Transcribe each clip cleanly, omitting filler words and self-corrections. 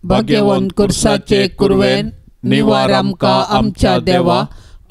भाग्यवंत कुर्साचे कुरवेन निवार आमकां आमच्या देवा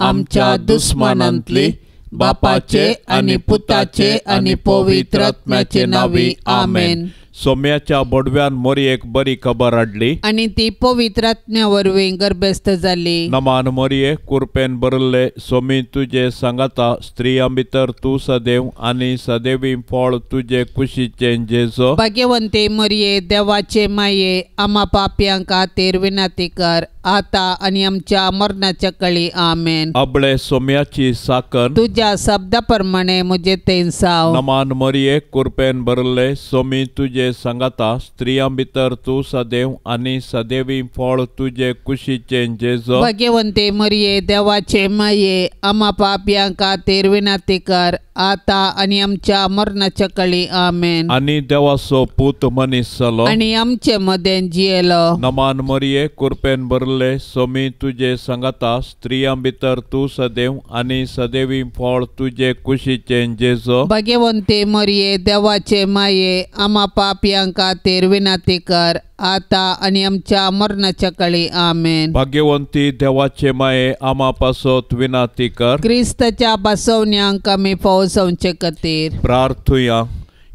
आमच्या दुस्मानांतली बापाचे आनी पुताचे आनी पवित्र आत्म्याचे नांवी आमेन. सोम्याच्या बोडव्यान मोरयेक बरी खबर हाडली आनी ती पवित्र आत्म्या वरवीं गर्भस्थ जाली. नमान मोरये कुरपेन भरिल्ले सोमी तुजे सांगाता स्त्रियां भितर तूं सदैव आनी सदैवी फळ तुजे कुशीचें जेजो. भाग्यवंती मोरये देवाचे माये आमा पापयां खातीर विनंती कर आतां आनी आमच्या मरणाच्या कळी आमेन. अबळे सोम्याची साकन तुज्या शब्दा प्रमाणे म्हजे तेंसाव. नमान मोरये कुरपेन भरिल्ले सोमी तुजे सांगाता स्त्रियां भितर तूं सदैव आनी सदैवी फळ तुजे कुशीचें जेजो. भाग्यवंती मोरये देवाचे माये आमा पापयां खातीर विनंती कर आतां आनी आमच्या मरणाच्या कळी आमेन. आनी देवाचो पूत मनीस जालो आनी आमचे मदें जियेलो. नमान मोरये कुरपेन भरिल्ले सोमी तुजे सांगाता स्त्रियां भितर तूं सदैव आनी सदैवी फळ तुजे कुशीचें जेजो. भाग्यवंती मोरये देवाचे माये आमा पापयां खातीर विनंती कर आतां आनी आमच्या मरणाच्या कळी आमेन. भाग्यवंती देवाचे माये आमा पासत विनंती कर. क्रिस्ताच्या बसवण्यांक आमी पावसावचे खातीर प्रार्थुया.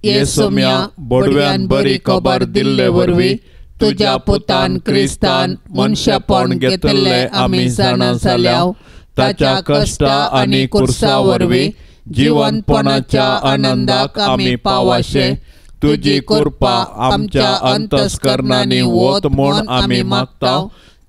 ये सोम्या बोडव्यान बरी खबर दिल्ले वरवीं तुज्या पुतान क्रिस्तान मनशापण घेतिल्लें आमी जाणा जाल्या. ताच्या कश्टा आनी कुर्सा वरवीं जिवनपणाच्या आनंदाक आमी पावाशे तुजी कृपा आमच्या अंतस्करणांनी वत म्हूण आमी मागता.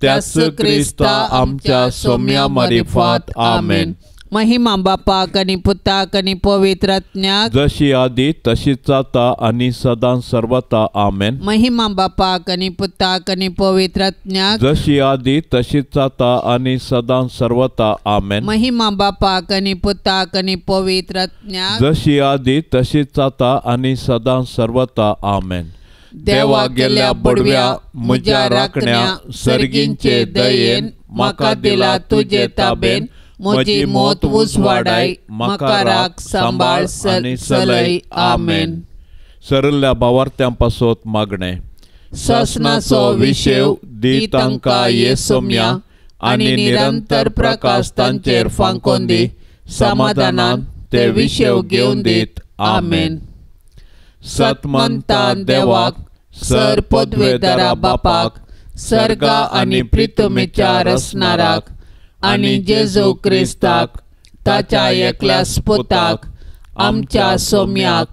त्याच क्रिस्ता आमच्या सोम्या मारिफात आमेन. महिमा बापाक आनी पुताक आनी पवित्र आत्म्याक जशी आदी तशीच जाता आनी सदां सर्वता आमेन. महिमा बापाक आनी पुताक आनी पवित्र आत्म्याक जशी आदी तशीच जाता आनी सदां सर्वता आमेन. महिमा बापाक आनी पुताक आनी पवित्र आत्म्याक जशी आदी तशीच जाता आनी सदां सर्वता आमेन. देवा गेल्या बडव्या म्हज्या राखण्या सर्गींचे दयेन म्हाका दिला तुजे ताबेन म्हजी मौत उजवाडाय म्हाका राख सांबाळ आनी चलय आमेन. सरल्या भावार्थ्यां पासत मागणें. ससनाचो विशेव दी तांकां ये सोम्या आनी निरंतर प्रकाश तांचेर फांकोन दी समाधानान ते विशेव घेवन दीत आमेन. सतमंता देवाक सर पदवेदारा बापाक सर्गा आनी प्रितमेच्या रसनाराक आनी जेजू क्रिस्ताक ताच्या एकल्या पुताक आमच्या सोम्याक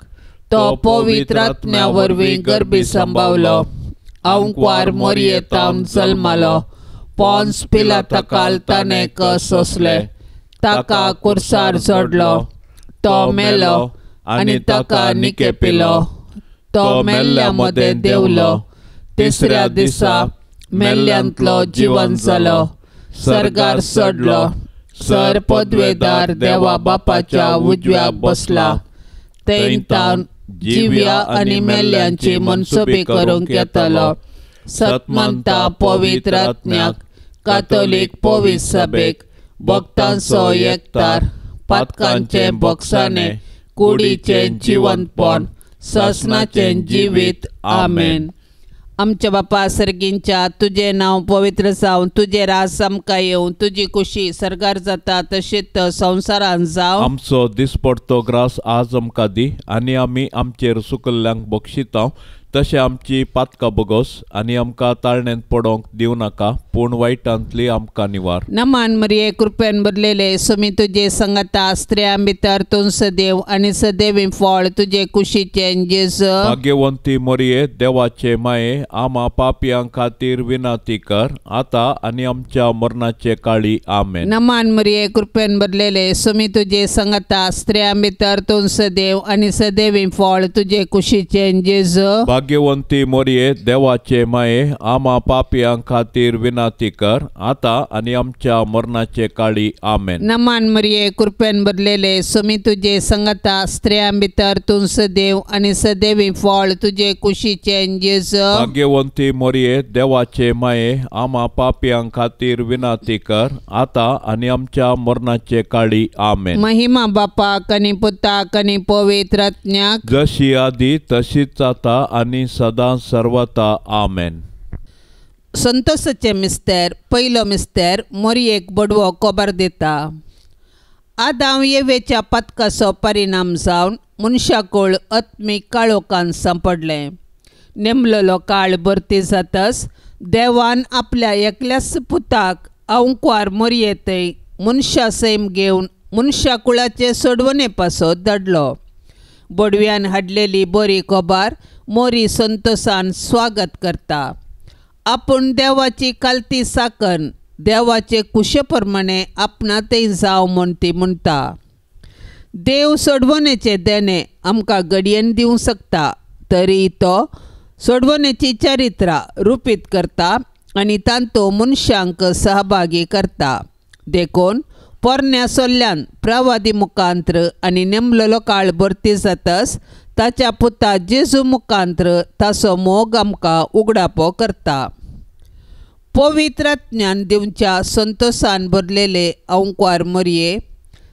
तो पवित्र आत्म्या वरवीं गर्भी सांबावलो अंकवार मोरयेतावन जल्मालो पोन्स पिलाता ताणें सोंसले ताका कुर्सार जोडलो तो मेलो आनी ताका निकेपिलो तो मेल्ल्या मदें देंवलो तिसऱ्या दिसा मेल्ल्यांतलो जिवन जालो सर्गार चडलो सर पदवेदार देवा बापाच्या उजव्याक बसला थंय तावन जिव्या आनी मेल्ल्यांची मनसुबी करूंक येतलो. सतमंता पवित्र आत्म्याक कातोलीक पवित्र सभेक भक्तांचो एकतार पातकांचे बोगसाणे कुडीचें जिवनपण ससनाचें जिवीत आमेन. आमच्या बापा सर्गींच्या तुजें नांव पवित्र जावं तुजें राज आमकां येवं तुजी खुशी सर्गार जाता तशीच संवसारांत जावं. आमचो दिसपडतो ग्रास आज आमकां दी आनी आमी आमचेर सुकल्ल्यांक बक्षिता तशें आमची पातकां बोगोस आनी आमकां ताळण्यांत पडोवंक दिवं नाका पूण वायटांतली आमकां निवार. नमान मरिये कृपेन भरलेले सुमी तुजे संगता स्त्रियां भितर तूं सदैव आनी सदैवी फळ तुजे कुशीचें जेजू. भाग्यवंती मरिये देवाचे माये आमा पापयां खातीर विनंती कर आतां आनी आमच्या मरणाचे काळी आमेन. नमान मरिये कृपेन भरलेले सुमी तुजे संगता स्त्रियां भितर तूं सदैव आनी सदैवी फळ तुजे कुशीचें जेजू. भाग्यवंती मोरये देवाचे माये आमा पापयां खातीर विनंती कर आतां आनी आमच्या मरणाचे काळी आमेन. नमान मरिये कृपेन भरलेले सुमी तुजे संगता स्त्रियां भितर तूं सदैव आनी सदैवी फळ तुजे कुशीचें जेजू. भाग्यवंती मोरये देवाचे माये आमा पापयां खातीर विनंती कर आतां आनी आमच्या मरणाचे काळी आमेन. महिमा बापाक आनी पुताक आनी पवित्र आत्म्याक जशी आदी तशीच आतां आनी सदां सर्वता आमेन. संतोसाचे मिस्तेर पयलो मिस्तेर मोरयेक बडवो कोबर दिता. आदांव येवेच्या पातकाचो परिणाम जावन मनशाकूळ आत्मीक काळोखान सांपडलें. नेमलेलो काळ भरती जातच देवान आपल्या एकल्याच पुताक अंकवार मोरयेतय मनशा सैम घेवन मनशाकुळाचे सोडवणे पासत धाडलो. बडव्यान हाडलेली बरी खबर मोरी संतोसान स्वागत करता. आपूण देवाची कालती साकन देवाचे कुशे प्रमाणे आपणातय जावं म्हूण ती म्हणटा. देव सोडवणेचे देणे आमकां घडयेन दिवंक शकता तरी तो सोडवणेची चरित्रां रुपीत करता आनी तांतूत मनशांक सहभागी करता. देखून पोरण्या सोल्ल्यान प्रवादी मुखांत्र आनी नेमलेलो काळ भरती जातच ताच्या पुता जेजू मुखांत्र ताचो मोग आमकां उगडापो करता. पवित्र ज्ञान दिवच्या संतोसान भरलेले अंकवार मोरये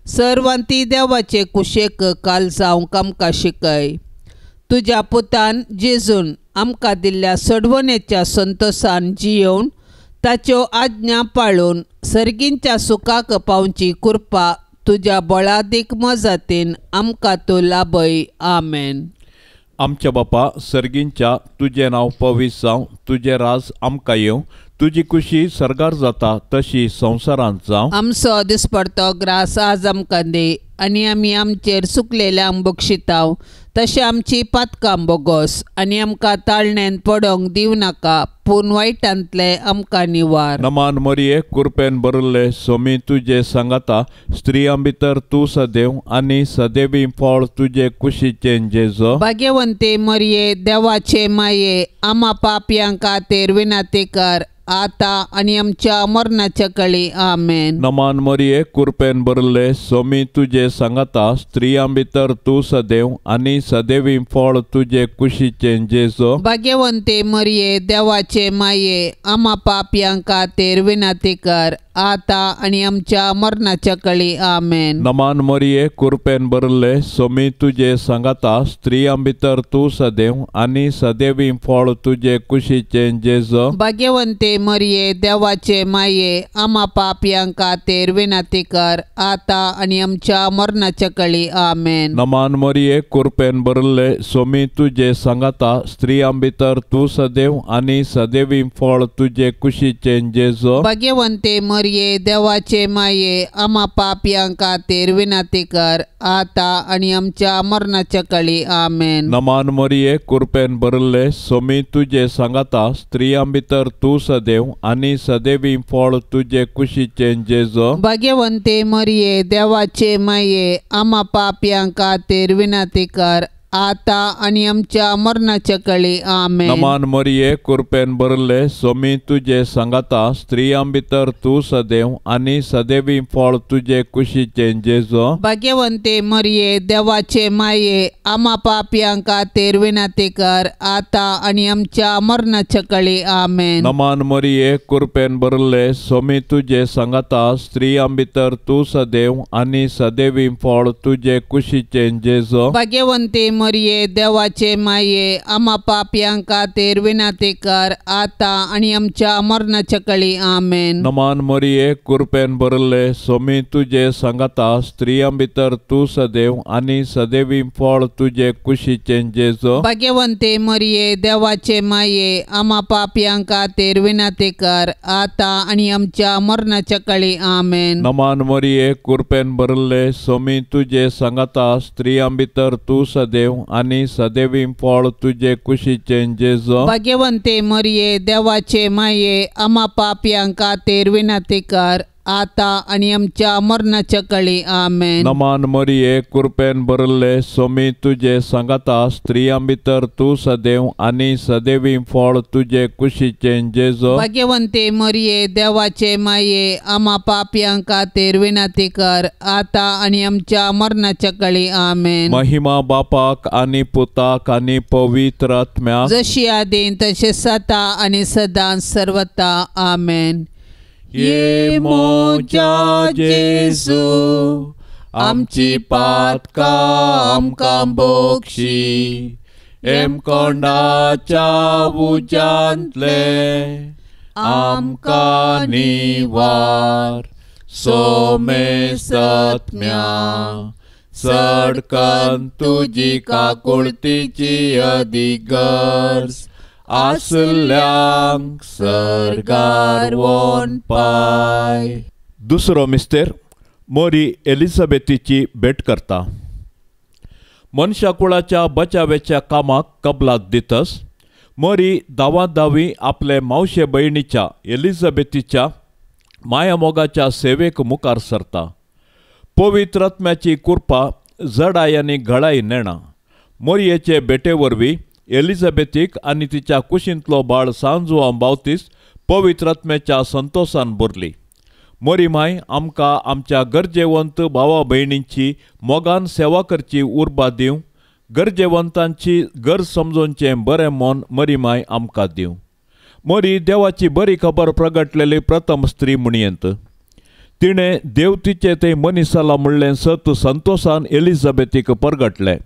सर्वांती देवाचे कुशेक काल जावंक आमकां शिकय. तुज्या पुतान जेजून आमकां दिल्ल्या सोडवणेच्या संतोसान जियोवन ताच्यो आज्ञा पाळून सर्गींच्या सुखाक पावची कृपा तुज्या बळादीक मजतीन आमकां तूं लाभय. आमेन. आमच्या बापा सर्गींच्या तुजें नांव पवित्र जावं, तुजें राज आमकां येवं, तुजी कुशी सर्गार जाता तशी संवसारांत जावं. आमचो दिसपडतो ग्रास आज आमकां दी आनी आमी आमचेर सुकलेल्यांक बक्षिताव तशें आमची पातकां बोगोस आनी आमकां ताळण्यान पडोंक दिवं नाका पूण वायटांतले आमकां निवार. नमान मरिये कुरपेन भरिल्ले सोमी तुजे सांगाता, स्त्रियां भितर तूं सदैव आनी सदैवी फळ तुजे कुशीचें जेजो. भाग्यवंती मरिये देवाचे माये आमा पापयां खातीर विनंती कर आता आनी आमच्या मरणाच्या कळी. आमेन. नमान मरिये कुरपेन भरिल्ले सोमी तुजे सांगाता, स्त्रियां भितर तूं सदैव आनी सदैवी फळ तुजे कुशीचें जेजो. भाग्यवंती मरिये देवाचे माये आमा पापयां खातीर विनंती कर आता आनी आमच्या मरणाच्या कळी. आमेन. नमान मरिये कुरपेन भरिल्ले सोमी तुजे सांगाता, स्त्रियां भितर तूं सदैव आनी सदैवी फळ तुजे कुशीचें जेजो. भाग्यवंती मरिये देवाचे माये आमा पापयां खातीर विनंती कर आता आनी आमच्या मरणाच्या कळी. आमेन. नमान मरिये कुरपेन भरिल्ले सोमी तुजे सांगाता, स्त्रियां भितर तूं सदैव आनी सदैवी फळ तुजे कुशीचें जेजो. भाग्यवंती मरिये देवाचे माये आमा पापयां खातीर विनंती कर आता आनी आमच्या मरणाच्या कळी. आमेन. नमान मरिये कुरपेन भरिल्ले सोमी तुजे सांगाता, स्त्रियां भितर तूं सदैव आनी सदैवी फळ तुजे कुशीचें जेजो. भाग्यवंती मरिये देवाचे माये आमा पापयां खातीर विनंती कर आता आनी आमच्या मरणाच्या कळी. आमेन. नमान मरिये कुरपेन भरिल्ले सोमी तुजे सांगाता, स्त्रियां भितर तूं सदैव आनी सदैवी फळ तुजे कुशीचें जेजो. भाग्यवंती मरिये देवाचे माये आमा पापयां खातीर विनंती कर आता आनी आमच्या मरणाच्या कळी. आमेन. नमान मरिये कुरपेन भरिल्ले सोमी तुजे सांगाता, स्त्रियां भितर तूं सदैव आनी सदैवी फळ तुजे कुशीचें जेजो. भाग्यवंती मरिये देवाचे माये आमा पापयां खातीर विनंती कर आता आनी आमच्या मरणाच्या कळी. आमेन. नमान मरिये कुरपेन भरिल्ले सोमी तुजे सांगाता, स्त्रियां भितर तूं सदैव आनी सदैवी फळ तुजे कुशीचें जेजो. भाग्यवंती मरिये देवाचे माये आमा पापयां खातीर विनंती कर आता आनी आमच्या मरणाच्या कळी. आमेन. नमान मरिये कुरपेन भरिल्ले सोमी तुजे सांगाता, स्त्रियां भितर तूं सदैव आनी सदैवी फळ तुजे कुशीचें जेजो. भाग्यवंती मरिये देवाचे माये आमा पापयां खातीर विनंती कर आता आनी आमच्या मरणाच्या कळी. आमेन. नमान मरिये कुरपेन भरिल्ले सोमी तुजे सांगाता, स्त्रियां भितर तूं सदैव आनी सदैवी फळ तुजे कुशीचें जेजो. भाग्यवंती मरिये देवाचे माये आमा पापयां खातीर विनंती कर आता आनी आमच्या मरणाच्या कळी. आमेन. महिमा बापाक आनी पुताक आनी पवित्र आत्म्याक, जशी आदीं तशें सदा आनी सदां सर्वता. आमेन. ये मोजा जेजू आमची पातकां आमकां बोक्षी, एमकोंडाच्या उज्यांतले आमकां निवार सोमेसत्म्या सडकन तुजी काकुळतीची अदीक गरज आसल्यांक सर्गार वोन पाय. दुसरो मिस्तेर मोरी एलिझाबेथीची भेट करता. मनशा कुळाच्या बचावेच्या कामाक कबलात दितस मोरी दावादावी आपले मावशे भयणीच्या एलिझाबेथीच्या मायामोगाच्या सेवेक मुखार सरता. पवित्र आत्म्याची कृपा जडाय आनी घडाय नेणा. मोरयेचे भेटे वरवीं एलिझाबेथीक आनी तिच्या कुशींतलो बाळ सांजुआं बावतीस पवित्र आत्म्याच्या संतोसान भरली. मोरी माय आमकां आमच्या गरजेवंत भावा भयणींची मोगान सेवा करची उर्बा दिवं. गरजेवंतांची गरज समजोवचें बरें मन मरी माय आमकां दिवं. मोरी देवाची बरी खबर प्रगटलेली प्रथम स्त्री म्हणयेंत. तिणें देव तिचे थंय मनीस जाला म्हणलें सत संतोसान एलिझाबेथीक परगटलें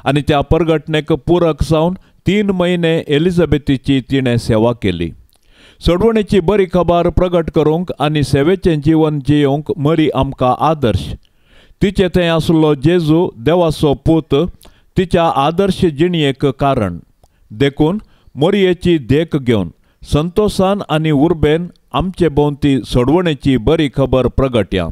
आनी त्या परगटणेक पुरक जावन 3 म्हयने एलिझाबेथीची तिणें सेवा केली. सोडवणेची बरी खबर प्रगट करूंक आनी सेवेचें जिवन जियोवंक मरी आमकां आदर्श. तिचे थंय आसलो जेजू देवाचो पूत तिच्या आदर्श जिणयेक कारण. देखून मोरयेची देख घेवन संतोसान आनी उर्बेन आमचे भोंवती सोडवणेची बरी खबर प्रगटया.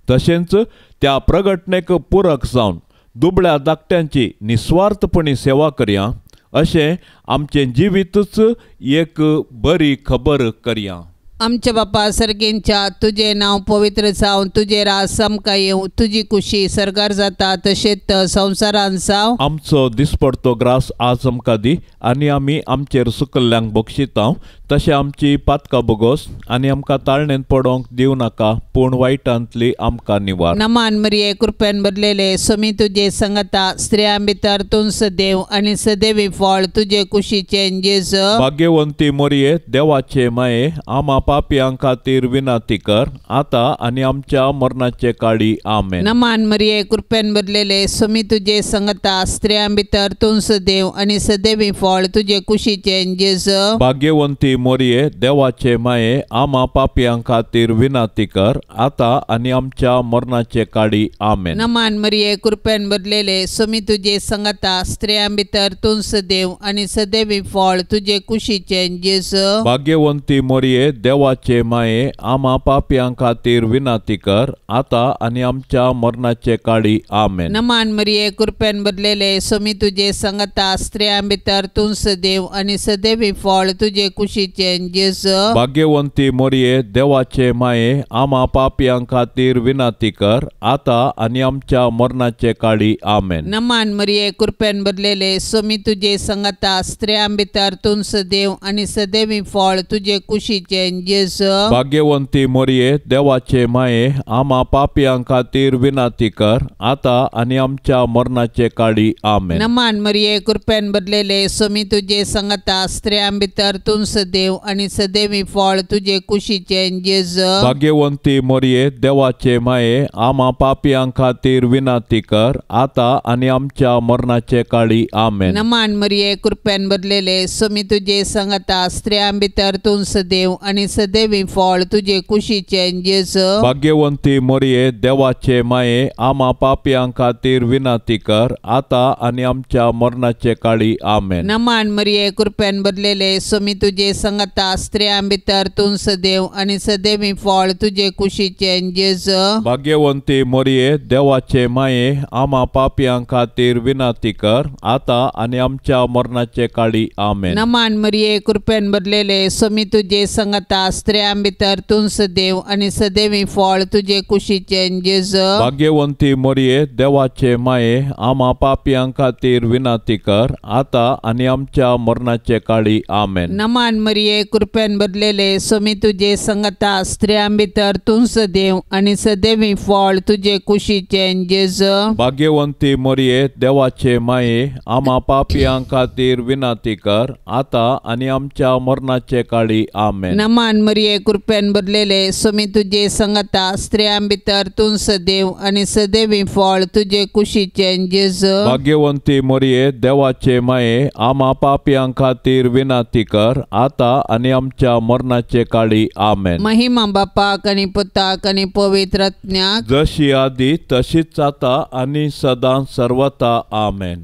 तशेंच त्या प्रगटणेक पुरक जावन दुबळ्या धाकट्यांची निस्वार्थपणी सेवा करया. अशें आमचें जिवीतच एक बरी खबर करया. आमच्या बापा सर्गेंच्या तुजें नांव पवित्र जावं, तुजें राज आमकां येवं, तुजी कुशी सर्गार जाता तशेंच संवसारान जावं. आमचो दिसपडतो ग्रास आज आमकां दी आनी आमी आमचेर सुकल्ल्यांक बक्षितांव तशें आमची पातकां बोगोस आनी आमकां ताळणेंत पडोवंक दिवं नाका पूण वायटांतली आमकां निवार. नमान मरिये कृपेन भरलेले स्वामी तुजे संगता, स्त्रियां भितर तूं सदैव आनी सदैवी फळ तुजे कुशीचें जेजू. भाग्यवंती मोरये देवाचे माये आमा पापयां खातीर विनंती कर आता आनी आमच्या मरणाचे काळी. आमेन. नमान मरिये कृपेन भरलेले स्वामी तुजे संगता, स्त्रियां भितर तूं सदैव आनी सदैवी फळ तुजे कुशीचें जेजू. भाग्यवंती मोरये देवाचे माये आमा पापयां खातीर विनंती कर आता आनी आमच्या मरणाचे काळी. आमेन. नमान मरिये कृपेन भरलेले स्वामी तुजे संगता, स्त्रियां भितर तूं सदैव आनी सदैवी फळ तुजे कुशीचें जेजू. भाग्यवंती मोरये देवाचे माये आमा पापयां खातीर विनंती कर आता आनी आमच्या मरणाचे काळी. आमेन. नमान मरिये कृपेन भरलेले स्वामी तुजे संगता, स्त्रियां भितर तूं सदैव आनी सदैवी फळ तुजे कुशीचें जेजू. भाग्यवंती मोरये देवाचे माये आमा पापयां खातीर विनंती कर आता आनी आमच्या मरणाचे काळी. आमेन. नमान मरिये कृपेन भरलेले स्वामी तुजे संगता, स्त्रियां भितर तूं सदैव आनी सदैवी फळ तुजे कुशीचें जेजू. भाग्यवंती मोरये देवाचे माये आमा पापयां खातीर विनंती कर आता आनी आमच्या मरणाचे काळी. आमेन. नमान मरिये कृपेन भरलेले स्वामी तुजे संगता, स्त्रियां भितर तूं सदैव आनी सदैवी फळ तुजे कुशीचें जेजू. भाग्यवंती मोरये देवाचे माये आमा पापयां खातीर विनंती कर आता आनी आमच्या मरणाचे काळी. आमेन. नमान मरिये कृपेन भरलेले स्वामी तुजे संगता, स्त्रियां भितर तूं सदैव आनी सदैवी फळ तुजे कुशीचें जेजू. भाग्यवंती मोरये देवाचे माये आमा पापयां खातीर विनंती कर आता आनी आमच्या मरणाचे काळी. आमेन. नमान मरिये कृपेन भरलेले स्वामी तुजे संगता, स्त्रियां भितर तूं सदैव आनी सदैवी फळ तुजे कुशीचें जेजू. भाग्यवंती मोरये देवाचे माये आमा पापयां खातीर विनंती कर आता आनी आमच्या मरणाचे काळी. आमेन. नमान मरिये कृपेन भरलेले स्वामी तुजे संगता, स्त्रियां भितर तूं सदैव आनी सदैवी फळ तुजे कुशीचें जेजू. भाग्यवंती मोरये देवाचे माये आमा पापयां खातीर विनंती कर आता आनी आमच्या मरणाचे काळी. आमेन. नमान मरिये कृपेन भरलेले स्वामी तुजे संगता, स्त्रियां भितर तूं सदैव आनी सदैवी फळ तुजे कुशीचें जेजू. भाग्यवंती मोरये देवाचे माये आमा पापयां खातीर विनंती कर आता आनी आमच्या मरणाचे काळी. आमेन. नमान मरिये कृपेन भरलेले स्वामी तुजे संगता, स्त्रियां भितर तूं सदैव आनी सदैवी फळ तुजे कुशीचें जेजू. भाग्यवंती मोरये देवाचे माये आमा पापयां खातीर विनंती कर आता आतां आनी आमच्या मरणाचे काळी. आमेन. महिमा बापाक आनी पुताक आनी पवित्र आत्म्याक, जशी आदी तशीच आतां आनी सदां सर्वता. आमेन.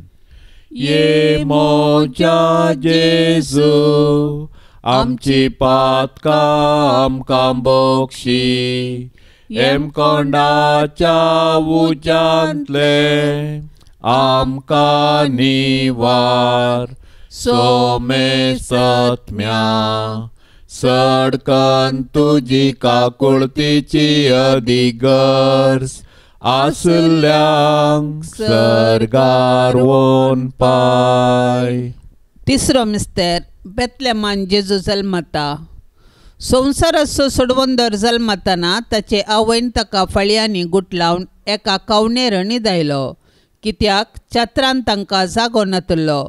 ये मोजा जेजू आमची पातकां आमकां बक्षी, हेमकोंडाच्या उज्यांतले आमकां निवार. सोमेसत्म्या सडकन तुजी काकुळतीची अधिगर्ज आसल्यांक सर्गार वोन पाय. तिसरो मिस्तेर बेतलेमान जेजू जल्मता. संवसाराचो सोडवंदर जल्मतना ताचे आवयन ताका फळयांनी गुटलावन एका कावणेर न्हिदायलो, कित्याक छत्रान तांकां जागो नातलो.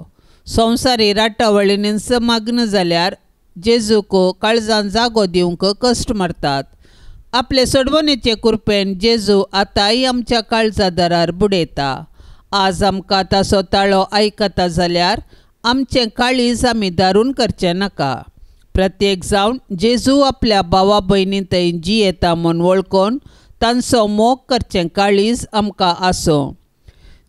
संवसारी राटावळींनी मग्न जाल्यार जेजूक काळजान जागो दिवंक कश्ट मारतात. आपले सोडवणेचे कृपेन जेजू आतांय आमच्या काळजा दारार बुडयता. आज आमकां ताचो ताळो आयकता जाल्यार आमचें काळीज आमी दारून करचें नाका. प्रत्येक जावन जेजू आपल्या भावा भयणी थंय जियेता म्हूण वळखून तांचो मोग करचें काळीज आमकां आसूं.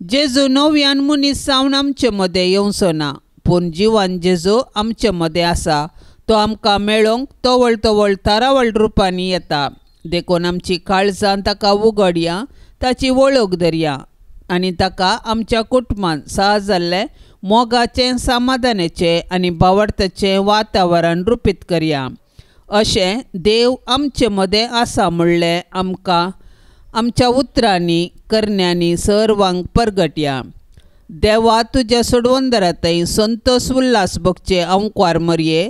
जेजू नव्यान मनीस जावन आमचे मदें येवचो ना, पूण जिवान जेजू आमचे मदें आसा. तो आमकां मेळोवंक तवळ तवळ थारावळ रुपांनी येता. देखून आमची काळजान ताका उगडया, ताची वळख धरया आनी ताका आमच्या कुटुंबान सहज जाल्लें मोगाचें, समाधानाचें आनी भावार्थाचें वातावरण रुपीत करया. अशें देव आमचे मदें आसा म्हणलें आमकां आमच्या उतरांनी करण्यांनी सर्वांक परगटया. देवा तुज्या सोडवंदरांतय संतोष उल्हास भोगचे अंकवार मरये,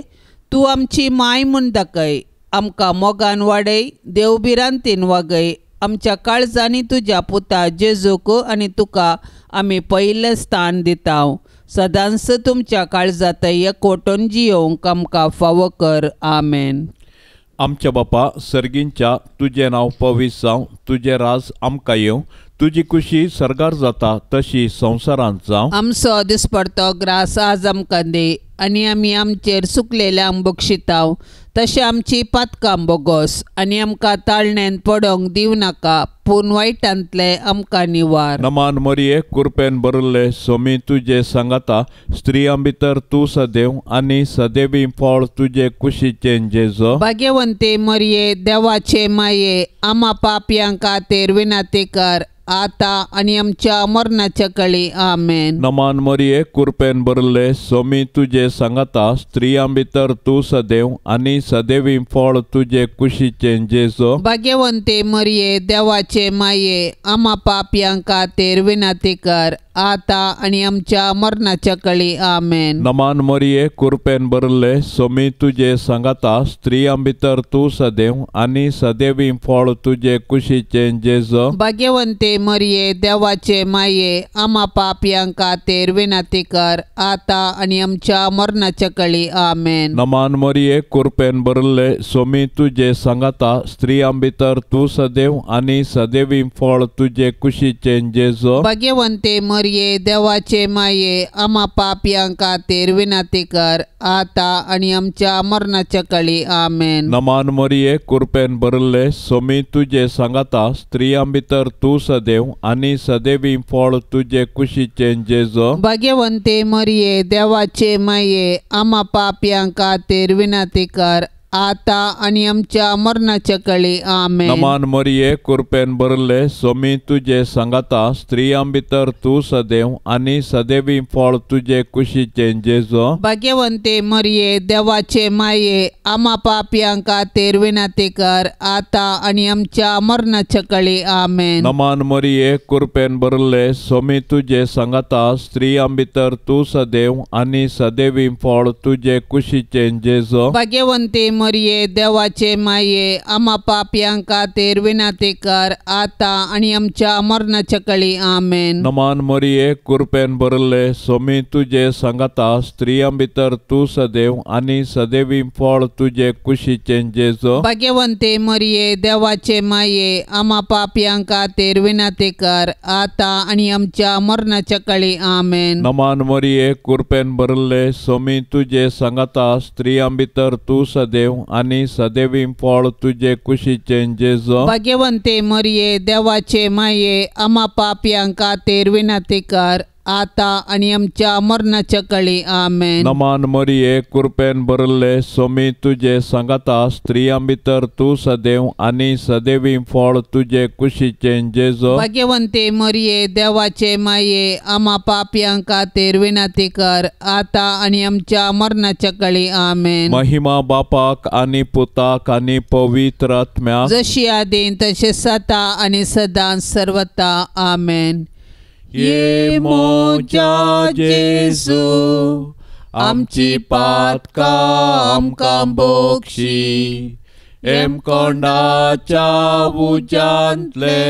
तूं आमची माय म्हूण दाखय. आमकां मोगान वाडय, देव भिरांतीन वागय. आमच्या काळजांनी तुज्या पुता जेजूक आनी तुका आमी पयलें स्थान दिता. सदांच तुमच्या काळजांतय एकवटून जियोवंक आमकां फावो कर. आमेन. आमच्या बापा सर्गींच्या, तुजें नांव पवित्र जावं, तुजें राज आमकां येवं, तुजी खुशी सर्गार जाता तशी संवसारांत जावं. आमचो दिसपडतो ग्रास आज आमकां दी आनी आमी आमचेर सुकलेल्यांक बक्षिताव तशें आमची पातकां बोगोस आनी आमकां ताळण्यान पडोंक दिवं नाका, पूण वायटांतले आमकां निवार. नमान मरिये, कृपेन भरिल्ले सोमी तुजे सांगाता, स्त्रियां भितर तूं सदैव आनी सदैवी फळ तुजे कुशीचें जेजो. भाग्यवंते मरिये, देवाचे माये, आमा पापयां खातीर विनंती कर आता आनी आमच्या मरणाच्या कळी. आमेन. नमान मरिये, कृपेन भरिल्ले सोमी तुजे सांगाता, स्त्रियां भितर तूं सदैव आनी सदैवी फळ तुजे कुशीचें जेजो. भाग्यवंते मरिये, देवाचे माये, आमा पापयां खातीर विनंती कर आता आनी आमच्या मरणाच्या कळी. आमेन. नमान मरिये, कृपेन भरिल्ले सोमी तुजे सांगाता, स्त्रियां भितर तूं सदैव आनी सदैवी फळ तुजे कुशीचें जेजो. भाग्यवंते मरिये, देवाचे माये, आमा पापयां खातीर विनंती कर आता आनी आमच्या मरणाच्या कळी. आमेन. नमान मरिये, कृपेन भरिल्ले सोमी तुजे सांगाता, स्त्रियां भितर तूं सदैव आनी सदैवी फळ तुजे कुशीचें जेजो. भाग्यवंते मरिये, देवाचे माये, आमा पापयां खातीर विनंती कर आता आनी आमच्या मरणाच्या कळी. आमेन. नमान मरिये, कृपेन भरिल्ले सोमी तुजे सांगाता, स्त्रियां भितर तूं सदैव आनी सदैवी फळ तुजे कुशीचें जेजो. भाग्यवंते मरिये, देवाचे माये, आमा पापयां खातीर विनंती कर आता आनी आमच्या मरणाच्या कळी. आमेन. नमान मरिये, कृपेन भरिल्ले सोमी तुजे सांगाता, स्त्रियां भितर तूं सदैव आनी सदैवी फळ तुजे कुशीचें जेजो. भाग्यवंते मरिये, देवाचे माये, आमा पापयां खातीर विनंती कर आता आनी आमच्या मरणाच्या कळी. आमेन. नमान मरिये, कृपेन भरिल्ले सोमी तुजे सांगाता, स्त्रियां भितर तूं सदैव आनी सदैवी फळ तुजे कुशीचें जेजो. भाग्यवंते मरिये देवाचे माये आमा पापयां खातीर विनंती कर आतां आनी आमच्या मरणाच्या कळी. आमेन. नमान मरिये कृपेन भरले सोमी तुजे सांगाता स्त्रियां भितर तूं सदैव आनी सदैवी फळ तुजे कुशीचें जेजू. भाग्यवंते मरिये देवाचे माये आमा पापयां खातीर विनंती कर आतां आनी आमच्या मरणाच्या कळी. आमेन. नमान मरिये कृपेन भरले सोमी तुजे सांगाता स्त्रियां भितर तूं सदैव आनी सदैवी फळ तुजे कुशीचें जेजू. भाग्यवंते मरिये देवाचे माये आमा पापयां खातीर विनंती कर आतां आनी आमच्या मरणाच्या कळी. आमेन. नमान मरिये कृपेन भरले सोमी तुजे सांगाता स्त्रियां भितर तूं सदैव आनी सदैवी फळ तुजे कुशीचें जेजू. भाग्यवंते मरिये देवाचे माये आमा पापयां खातीर विनंती कर आतां आनी आमच्या मरणाच्या कळी. आमेन. महिमा बापाक आनी पुताक आनी पवित्र आत्म्याक जशी आदीन तशें सता आनी सदां सर्वता. आमेन. ये मोजा जेजू आमची पातकां आमकां बोक्षी एमकोंडाच्या उज्यांतले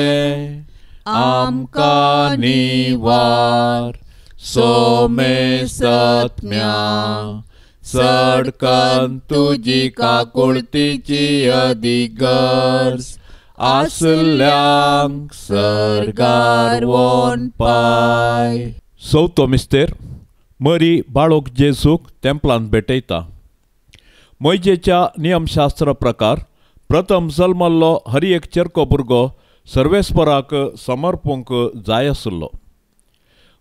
आमकां निवार सोमेसत्म्या सडकन तुजी काकुळतीची अधिगर्ज आसल्यांक सर्गार वोन पाय. चवथो मिस्तेर मरी बाळोक जेजूक तेंपलांत भेटयता. मोयजेच्या नियमशास्त्र प्रकार प्रथम जल्मल्लो हर एक चेरको भुरगो सर्वेस्पराक समर्पूंक जाय आसलो.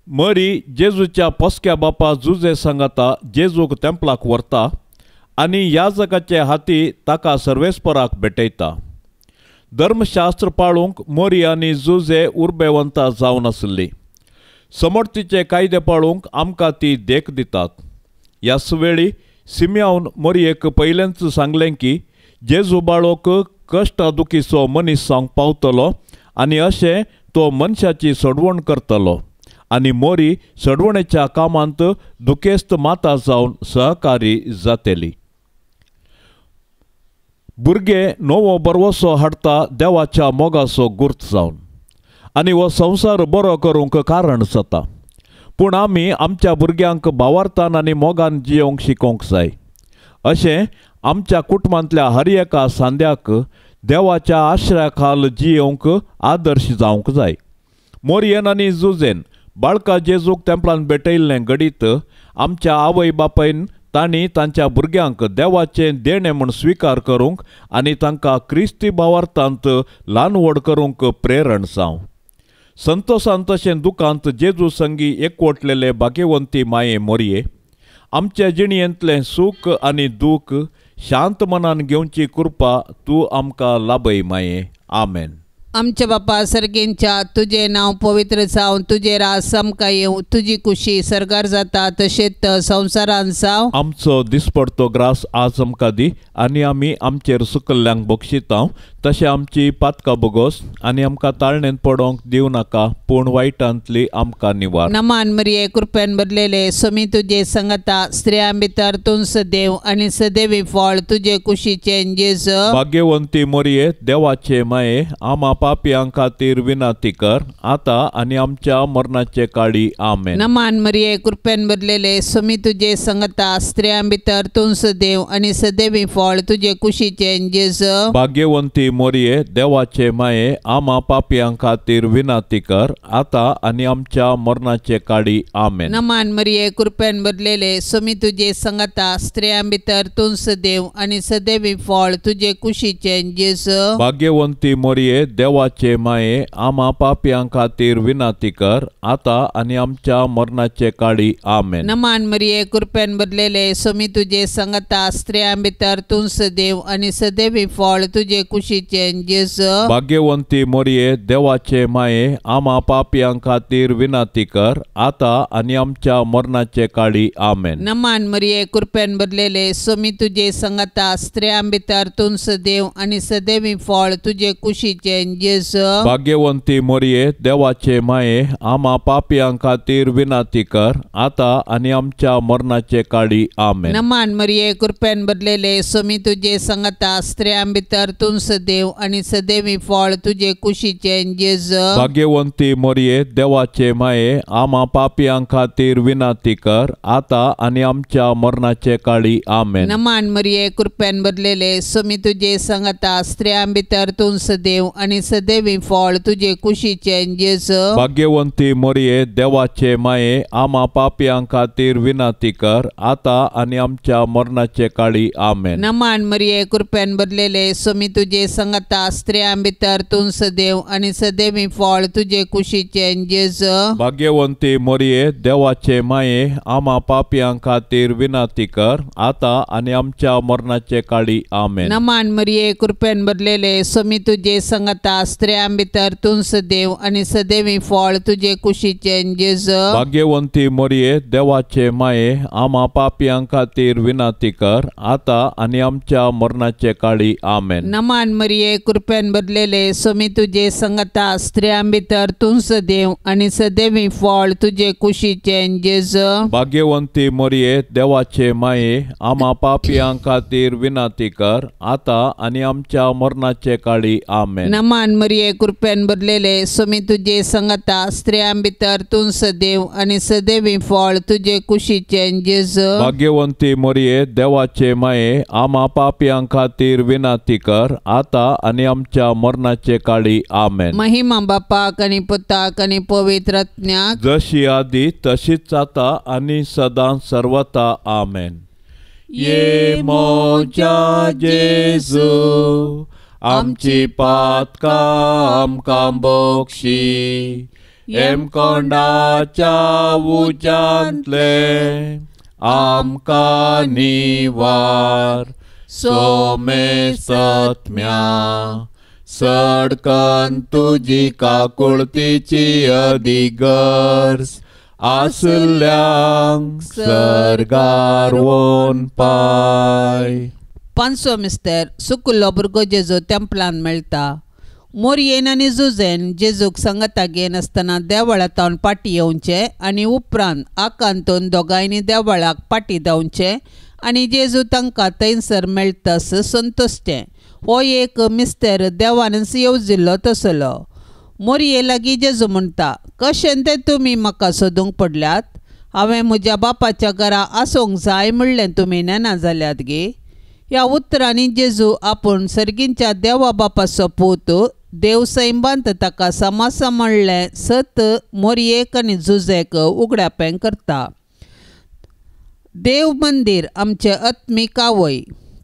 मरी जेजूच्या पोसक्या बापा जुजे सांगाता जेजूक तेंपलाक व्हरता आनी याजकाचे हाती ताका सर्वेस्पराक भेटयता. धर्मशास्त्र पाळूंक मोरी आनी जुजे उर्बेवंता जावन आसली. समर्थीचे कायदे पाळूंक आमकां ती देख दितात. ह्याच वेळी सिम्यावन मोरयेक पयलेंच सांगलें की जेजू बाळोक कश्ट दुखीचो मनीस जावंक पावतलो आनी अशें तो मनशाची सोडवण करतलो आनी मोरी सोडवणेच्या कामांत दुखेस्त माता जावन सहकारी जातली. भुरगे नवो बरवसो हाडटा देवाच्या मोगाचो गुर्त जावन आनी हो संवसार बरो करूंक कारण जाता. पूण आमी आमच्या भुरग्यांक भावार्थान आनी मोगान जियोवंक शिकोवंक जाय. अशें आमच्या कुटुंबांतल्या हर एका सांद्याक देवाच्या आश्रया खाल जियोवंक आदर्श जावंक जाय. मोरयेन आनी जुजेन बाळका जेजूक तेंपलान भेटयल्लें घडीत आमच्या आवय बापायन तांणी तांच्या भुरग्यांक देवाचें देणें म्हूण स्विकार करूंक आनी तांकां क्रिस्ती भावार्थांत ल्हान व्हड करूंक प्रेरण जावं. संतोसान तशें दुखांत जेजू संगी एकवटलेले भाग्यवंती माये मोरये आमच्या जिणयेंतलें सूख आनी दूख शांत मनान घेवची कृपा तूं आमकां लाभय माये. आमेन. आमच्या बापा सर्गेंच्या तुजें नांव पवित्र जावं, तुजें राज आमकां येवं, तुजी कुशी सर्गार जाता तशेंच संवसारांत जावं. आमचो दिसपडतो ग्रास आज आमकां दी आनी आमी आमचेर सुकल्ल्यांक बक्षितांव तशें आमची पातकां बोगोस आनी आमकां ताळणेंत पडोवंक दिवं नाका पूण वायटांतली आमकां निवार. नमान मरिये कृपेन भरलेले सोमी तुजे संगता स्त्रियां भितर तूं सदैव आनी सदैवी फळ तुजे कुशीचें जेजू. भाग्यवंती मोरये देवाचे माये आमा पापयां खातीर विनंती कर आतां आनी आमच्या मरणाचे काळी. आमेन. नमान मरिये कृपेन भरलेले सोमी तुजे संगता स्त्रियां भितर तूं सदैव आनी सदैवी फळ तुजे कुशीचें जेजू. भाग्यवंती मोरये देवाचे माये आमा पापयां खातीर विनंती कर आतां आनी आमच्या मरणाचे काळी. आमेन. नमान मरिये कृपेन भरलेले सोमी तुजे संगता स्त्रियां भितर तूं सदैव आनी सदैवी फळ तुजे कुशीचें जेजू. भाग्यवंती मोरये देवाचे माये आमा पापयां खातीर विनंती कर आतां आनी आमच्या मरणाचे काळी. आमेन. नमान मरिये कृपेन भरलेले सोमी तुजे संगता स्त्रियां भितर तूं सदैव आनी सदैवी फळ तुजे कुशीचें जेजू. भाग्यवंती मोरये देवाचे माये आमा पापयां खातीर विनंती कर आतां आनी आमच्या मरणाचे काळी. आमेन. नमान मरिये कृपेन भरलेले सोमी तुजे संगता स्त्रियां भितर तूं सदैव आनी सदैवी फळ तुजे कुशीचें जेजू। भाग्यवंती मोरये देवाचे माये आमा पापयां खातीर विनंती कर आता आनी आमच्या मरणाचे काळी आमेन। नमान मरिये कृपेन भरलेले स्वामी तुजे संगता स्त्रियां भितर तूं सदैव आनी सदैवी फळ तुजे कुशीचे जेजू। भाग्यवंती मोरये देवाचे माये आमा पापयां खातीर विनंती कर आता आनी आमच्या मरणाचे काळी आमेन। नमान मरिये कृपेन भरलेले स्वामी तुजे संगता स्त्रियां भितर तूं सदैव आनी सदैवी फळ तुजे कुशीचे जेजू। भाग्यवंती मोरये देवाचे माये आमा पापयां खातीर विनंती कर आता आनी आमच्या मरणाचे काळी आमेन। नमान मरिये कृपेन भरलेले स्वामी तुजे संगता स्त्रियां भितर तूं सदैव आनी सदैवी फळ तुजे कुशीचे जेजू। भाग्यवंती मोरये देवाचे माये आमा पापयां खातीर विनंती कर आता आनी आमच्या मरणाचे काळी आमेन। नमान मरिये कृपेन भरलेले स्वामी तुजे संगता स्त्रियां भितर तूं सदैव आनी सदैवी फळ तुजे कुशीचे जेजू। भाग्यवंती मोरये देवाचे माये आमा पापयां खातीर विनंती कर आता आनी आमच्या मरणाचे काळी आमेन। नमान मरिये कृपेन भरलेले स्वामी तुजे संगता स्त्रियां भितर तूं सदैव आनी सदैवी फळ तुजे कुशीचे जेजू। भाग्यवंती मोरये देवाचे माये आमा पापयां खातीर विनंती कर आता आनी आमच्या मरणाचे काळी आमेन। नमान मरिये कृपेन भरलेले स्वामी तुजे संगता स्त्रियां भितर तूं सदैव आनी सदैवी फळ तुजे कुशीचे जेजू। भाग्यवंती मोरये देवाचे माये आमा पापयां खातीर विनंती कर आता आनी आमच्या मरणाचे काळी आमेन। महिमा बापाक आनी पुताक आनी पवित्र आत्म्याक, जशी आदी तशीच आता आनी सदां सर्वता आमेन। ये मोजा जेजू आमची पातकां आमकां बक्षी हेमकोंडाच्या उज्यांतले आमकां निवार सोमेसत्म्या सडकन तुजी काकुळतीची अधिगर्ज आसल्यांक सर्गार वोन पाय। पांचवो मिस्तर सुकुल्लो भुरगो जेजू तेंपलान मेळटा। मोरयेन आनी जुजेन जेजूक सांगाता घेनासतना देवळांत पाटी येवचें आनी उपरांत आकांतून दोगांयनी देवळाक पाटी धांवचें आनी जेजू तांकां थंयसर मेळटास संतोशचें। हो एक मिस्तर देवानच येवजिल्लो तसलो। मोरये लागीं जेजू म्हणटा, कशें तें तुमी म्हाका सोदूंक पडल्यात? हांवें म्हज्या बापाच्या घरा आसूंक जाय म्हणलें तुमी नेना जाल्यात गे? ह्या उतरांनी जेजू आपूण सर्गींच्या देवा बापाचो पूत देव सैंबांत ताका समासा म्हणलें सत मोरयेक आनी जुजेक उगडापें करता। देव मंदीर आमचें आत्मीक आवय,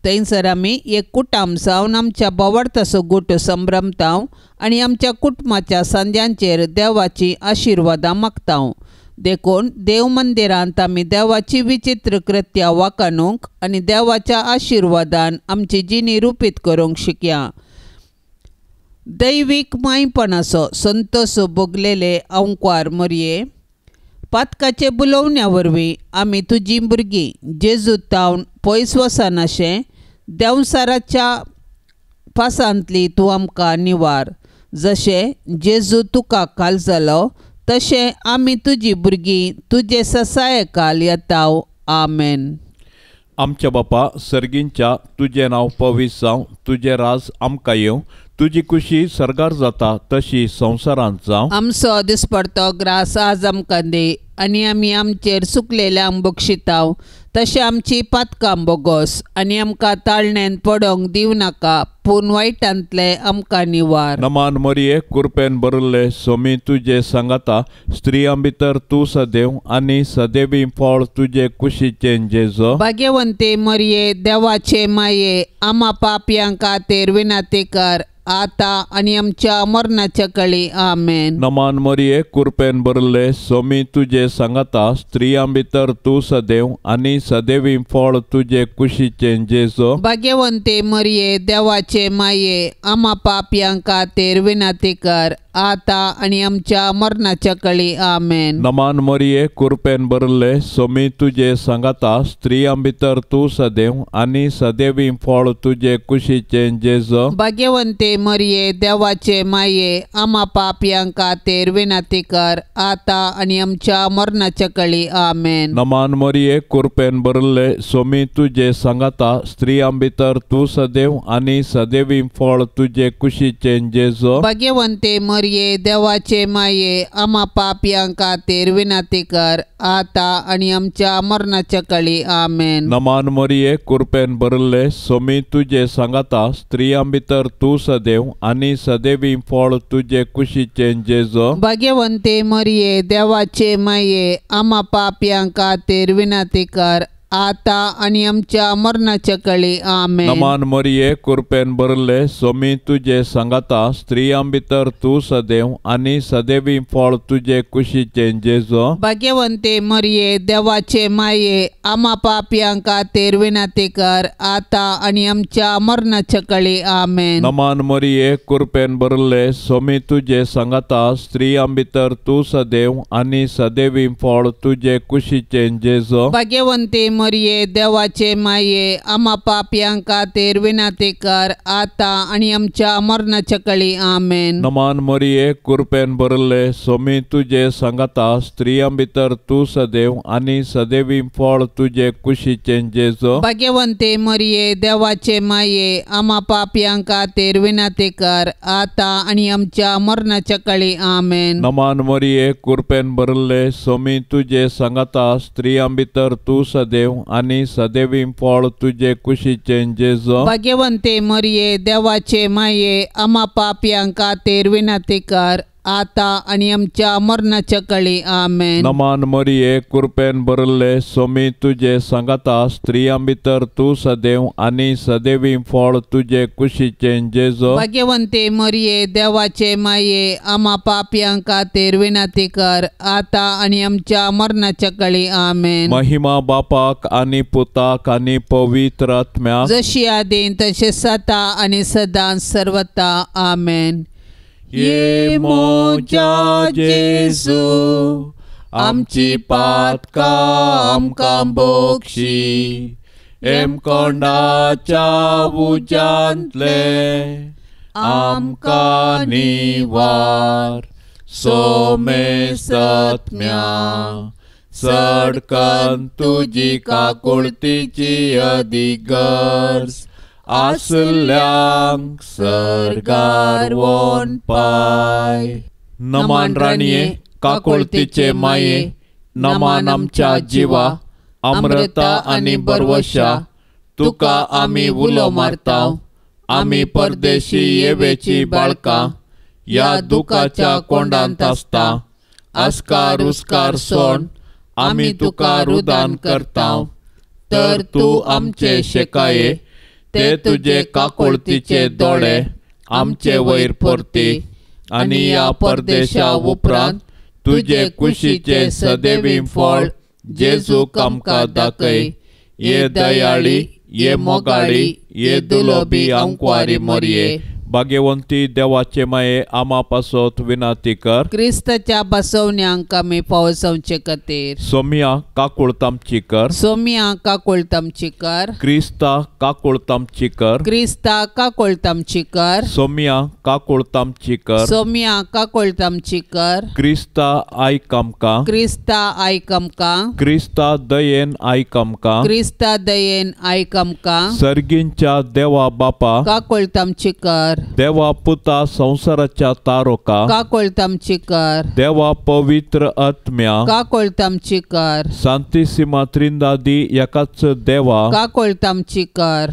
थंयसर आमी एक कुटाम जावन आमच्या बोवाळताचो गुट संभ्रमता आनी आमच्या कुटुंबाच्या सांद्यांचेर देवाची आशिर्वादां मागता। देखून देव मंदिरांत आमी देवाची विचित्र कृत्या वाकाणूंक आनी देवाच्या आशिर्वादान आमची जिणी रुपीत करूंक शिकया। दैवीक मायपणाचो संतोष भोगलेले अंकवार मोरये, पातकाचे बुलोवण्या वरवीं आमी तुजी भुरगीं जेजू तावन पयस वचनाशें देंवसाराच्या पासांतली तूं आमकां निवार। जशें जेजू तुका काल जालो तशें आमी तुजी भुरगीं तुजे ससायकाल येताव। आमेन। आमच्या बापा सर्गींच्या तुजें नांव पवित्र जावं, तुजें राज आमकां येवं, तुजी खुशी सर्गार जाता तशी संवसारांत जावं। आमचो दिसपडतो ग्रास आज आमकां दी आनी आमी आमचेर सुकलेल्यांक बक्षिताव तशें आमची पातकां बोगोस आनी आमकां ताळणेन पडोंक दिवं नाका पूण वायटांतले आमकां निवार। नमान मरिये कृपेन भरिल्ले स्वामी तुजे सांगाता, स्त्रियां भितर तूं सदैव आनी सदैवी फळ तुजे कुशीचें जेजू। भाग्यवंती मरिये देवाचे माये आमा पापयां खातीर विनंती कर आता आनी आमच्या मरणाच्या कळी। आमेन। नमान मरिये कृपेन भरिल्ले स्वामी तुजे सांगाता, स्त्रियां भितर तूं सदैव आनी सदैवी फळ तुजे कुशीचें जेजू। भाग्यवंती मरिये देवाचे माये आमा पापयां खातीर विनंती कर आता आनी आमच्या मरणाच्या कळी आमेन। नमान मरिये कुरपेन भरले सोमी तुजे सांगाता स्त्रियां भितर तूं सदैव आनी सदैवी फळ तुजे कुशीचें जेजू। भाग्यवंते मरिये देवाचे माये आमा पापयां खातीर विनंती कर आता आनी आमच्या मरणाच्या कळी आमेन। नमान मरिये कुरपेन भरले सोमी तुजे सांगाता स्त्रियां भितर तूं सदैव आनी सदैवी फळ तुजे कुशीचें जेजू। भाग्यवंते मरिये देवाचे माये आमा पापयां खातीर विनंती कर आता आनी आमच्या मरणाच्या कळी आमेन। नमान मरिये कुरपेन भरले सोमी तुजे सांगाता स्त्रियां भितर तूं सदैव आनी सदैवी फळ तुजे कुशीचें जेजू। भाग्यवंते मरिये देवाचे माये आमा पापयां खातीर विनंती कर आता आनी आमच्या मरणाच्या कळी आमेन। नमान मरिये कुरपेन भरले सोमी तुजे सांगाता स्त्रियां भितर तूं सदैव आनी सदैवी फळ तुजे कुशीचें जेजू। भाग्यवंते मरिये देवाचे माये आमा पापयां खातीर विनंती कर आता आनी आमच्या मरणाच्या कळी आमेन। नमान मरिये कुरपेन भरले सोमी तुजे सांगाता स्त्रियां भितर तूं सदैव आनी सदैवी फळ तुजे कुशीचें जेजू। भाग्यवंते मरिये देवाचे माये आमा पापयां खातीर विनंती कर आता आनी आमच्या मरणाच्या कळी आमेन। नमान मरिये कुरपेन भरले सोमी तुजे सांगाता स्त्रियां भितर तूं सदैव आनी सदैवी फळ तुजे कुशीचें जेजू। भाग्यवंते मरिये देवाचे माये आमा पापयां खातीर विनंती कर आता आनी आमच्या मरणाच्या कळी आमेन। नमान मरिये कुरपेन भरले सोमी तुजे सांगाता स्त्रियां भितर तूं सदैव आनी सदैवी फळ तुजे कुशीचें जेजू। भाग्यवंते मरिये देवाचे माये आमा पापयां खातीर विनंती कर आता आनी आमच्या मरणाच्या कळी आमेन। नमान मरिये कुरपेन भरले सोमी तुजे सांगाता स्त्रियां भितर तूं सदैव आनी सदैवी फळ तुजे कुशीचें जेजू। भाग्यवंते मरिये देवाचे माये आमा पापयां खातीर विनंती कर आता आनी आमच्या मरणाच्या कळी आमेन। महिमा बापाक आनी पुताक आनी पवित्र आत्म्याक, जशी आदीन तशें सदा आनी सदां सर्वता आमेन। ये मोजा जेजू आमची पातकां आमकां बोक्षी एमकोंडाच्या उज्यांतले आमकां निवार सोमेसत्म्या सडकन तुजी काकुळतीची अधिगर्ज आसल्यांक सर्गार वोन पाय। नमान राणये काकुळतीचे माये नमान आमच्या जिवा अमृता आनी बरवशा तुका आमी उलो मारता आमी परदेशी येवेची बाळकां ह्या दुखाच्या कोंडांत आसता आस्कार उस्कार सोण आमी तुका रुदान करता तर तूं आमचे शेकाये ते तुजे काकुळतीचे दोळे आमचे वयर परती आनी ह्या परदेशा उपरांत तुजे कुशीचे सदैवी फळ जेजूक आमकां दाखय। ये दयाळी ये मोगाळी ये दुलोबी आंकवारी मोरये भाग्यवंती देवाचे माये आमा पासत विनंती कर। क्रिस्ताच्या बसवण्यांक आमी पावसावचे खातीर सोमिया काकुळतामची कर। सोमिया काकुळतामची कर। क्रिस्ता काकुळतामची कर। क्रिस्ता काकुळतामची कर। सोमिया काकुळतामची कर। सोमिया काकुळतामची कर। क्रिस्ता आयक आमकां। क्रिस्ता आयक आमकां। क्रिस्ता दयेन आयक आमकां। क्रिस्ता दयेन आयक आमकां। सर्गींच्या देवा बापा काकुळतामची कर। देवा पुता संवसाराच्या तारोका काकुळतामची कर। देवा पवित्र आत्म्या काकुळतामची कर। सांतिसिमा त्रिंदादी एकाच देवा काकुळतामची कर।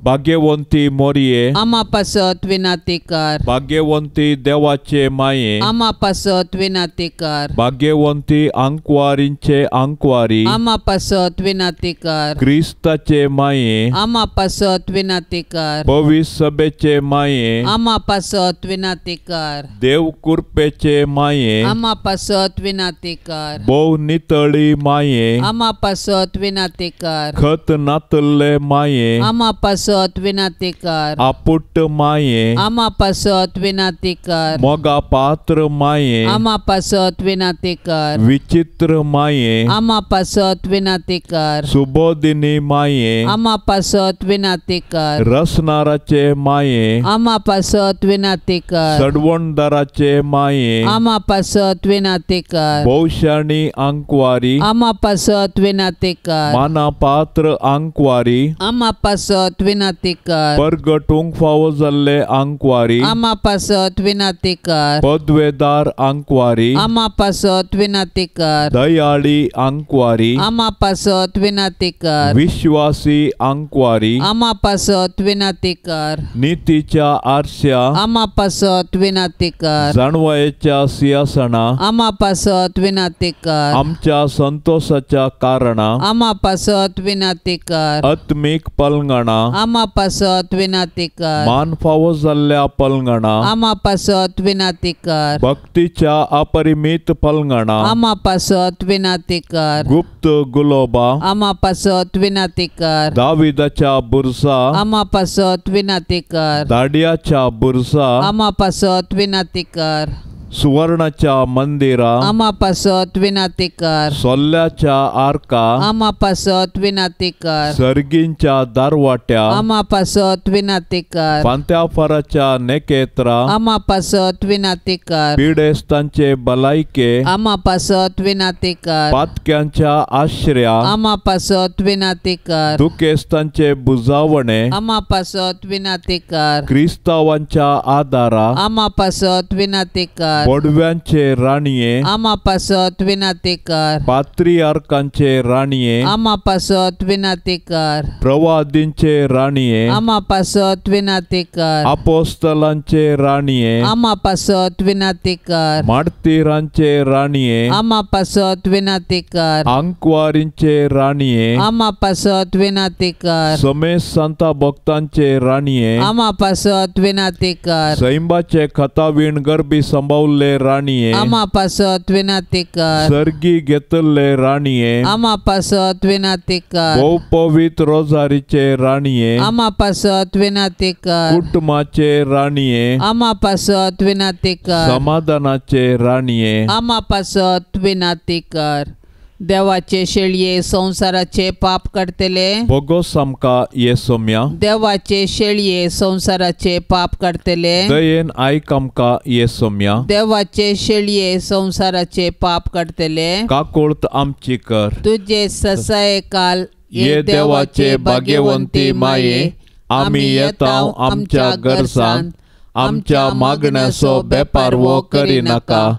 भाग्यवंती मोरये आमा पासत विनंती कर। भाग्यवंती देवाचे माये आमा पासत विनंती कर। भाग्यवंती आंकवारींचे आंकवारी आमा पासत विनंती कर। क्रिस्ताचे माये आमा पासत विनंती कर। पवित्र सभेचे माये आमा पासत विनंती कर। देव कृपेचे माये आमा पासत विनंती कर। भोव नितळी माये आमा पासत विनंती कर। खत नातल्ले माये आमा पासत पासत विनाती कर। आपुट्ट माये आमा पासत विनाती कर। मोगा पात्र माये आमा पासत विनाती कर। विचित्र माये आमा पासत विनाती कर। सुबोधिनी माये आमा पासत विनाती कर। रसनाराचे माये आमा पासत विनाती कर। सडवणदाराचे माये आमा पासत विनाती कर। भोवशाणी आंकवारी आमा पासत विनाती कर। माना पात्र आंकवारी आमा पासत विनाती कर। परगटूंक फावो जाल्ले आंकवारी आमा पासत विनाती कर। पदवेदार आंकवारी आमा पासत विनाती कर। दयाळी आंकवारी आमा पासत विनाती कर। विश्वासी आंकवारी आमा पासत विनाती कर। नितीच्या आरश्या आमा पासत विनाती कर। जाणवायेच्या सिंहासना आमा पासत विनाती कर। आमच्या संतोषाच्या कारणा आमा पासत विनाती कर। आत्मीक पलंगणा आमा पासत विनाती कर। मान फावो जाल्ल्या पलंगणा आमा पासत विनाती कर। भक्तीच्या अपरिमित पलंगणा आमा पासत विनाती कर। गुप्त गुलोबा आमा पासत विनाती कर। दाविदाच्या बुरसा आमा पासत विनाती कर। दाडियाच्या बुरसा आमा पासत विनाती कर। सुवर्णाच्या मंदिरा आमा पासत विनाती कर। सोल्ल्याच्या आरका आमा पासत विनाती कर। सर्गींच्या दारवाट्या आमा पासत विनाती कर। फांत्याफाराच्या नेकेत्रा आमा पासत विनाती कर। पिडेस्तांचे बलायके आमा पासत विनाती कर। पातक्यांच्या आश्र्या आमा पासत विनाती कर। दुखेस्तांचे बुजावणे आमा पासत विनाती कर। क्रिस्तावांच्या आदारा आमा पासत विनाती कर। बोडव्यांचे राणये आमा पासत विनाती कर। पात्रियार्कांचे राणये आमा पासत विनाती कर। प्रवादींचे राणये आमा पासत विनाती कर। अपोस्तलांचे राणये आमा पासत विनाती कर। मार्तीरांचे राणये आमा पासत विनाती कर। आंकवारींचे राणये आमा पासत विनाती कर। समेत संता भक्तांचे राणये आमा पासत विनाती कर। सैंबाचे खतावीण गर्भी संभावल्ले राणये आमा पासत विनाती कर। सर्गी घेतल्ले राणये आमा पासत विनाती कर। भोव पवित्र रोजारीचे राणये आमा पासत विनाती कर। कुटुंबाचे राणये आमा पासत विनाती कर। समाधानाचे राणये आमा पासत विनाती कर। देवाचे शेळये संसाराचे पाप काडटले बोगोस आमकां येसोम्या। देवाचे शेळये संसाराचे पाप काडटले दयेन आयक आमकां येसोम्या। देवाचे शेळये संसाराचे पाप काडटले काकुळत आमची कर। तुजे ससाये काल ये देवाचे भाग्यवंती माये आमी येता आमच्या गरजान आमच्या मागण्याचो बेपारवो करिनाका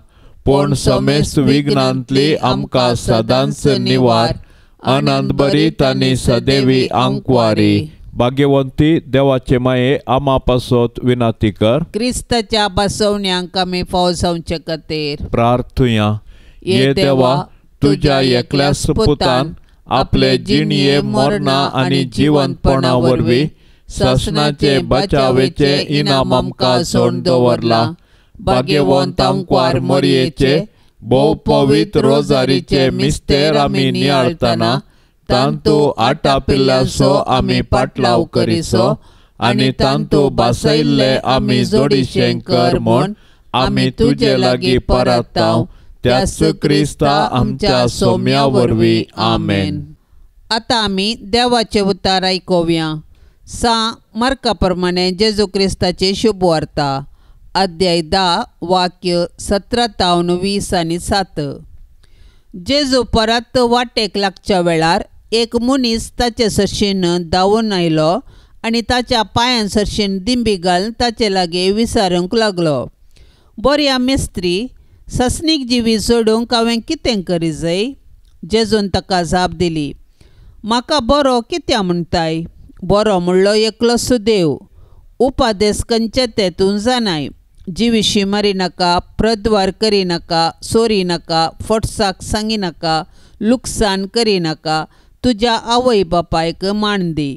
पूण समेस्त विघ्नांतली आमकां सदांच निवार आनंद भरीत आनी सदैवी आंकवारी। भाग्यवंती देवाचे माये आमा पासत विनाती कर। क्रिस्ताच्या बसवण्यांक आमी फाव जावचे खातीर प्रार्थुया। ये देवा तुज्या एकल्या पुतान आपले जिणये मरणा आनी जिवंतपणा वरवीं सासणाचे बचावेचे इनाम आमकां सोड दवरला। भाग्यवंत आंकवार मरयेचे भोव पवित्र रोजारीचे मिस्तेर आमी नियाळतना तांतू आटापिल्ल्याचो आमी पाटलाव करिसो आनी तांतू बासयल्ले आमी जोडीशें कर म्हूण आमी तुजे लागीं परताव त्याच क्रिस्ता आमच्या सोम्या वरवीं आमेन। आतां आमी देवाचे उतार आयकुया। सा मार्का प्रमाणे जेजू क्रिस्ताची शुभवार्ता अध्याय 10 वाक्य 17 तावन 20 आनी 7। जेजू परत वाटेक लागच्या वेळार एक मनीस ताचे सरशीन धांवून आयलो आनी ताच्या पांयां सरशीन दिंबी घालून ताचे लागीं विचारूंक लागलो, बऱ्या मिस्त्री ससनीक जिवी जोडूंक हांवें कितें करी जाय? जेजून ताका जाप दिली, म्हाका बरो कित्याक म्हणटाय? बरो म्हणलो एकलो सुदेव। उपादेस खंयचे ते तूं जाणाय। जिविशी मारिनाका, प्रद्वार करिनाका, चोरिनाका, फोटसाक सांगिनाका, लुकसाण करिनाका, तुज्या आवय बापायक मान दी।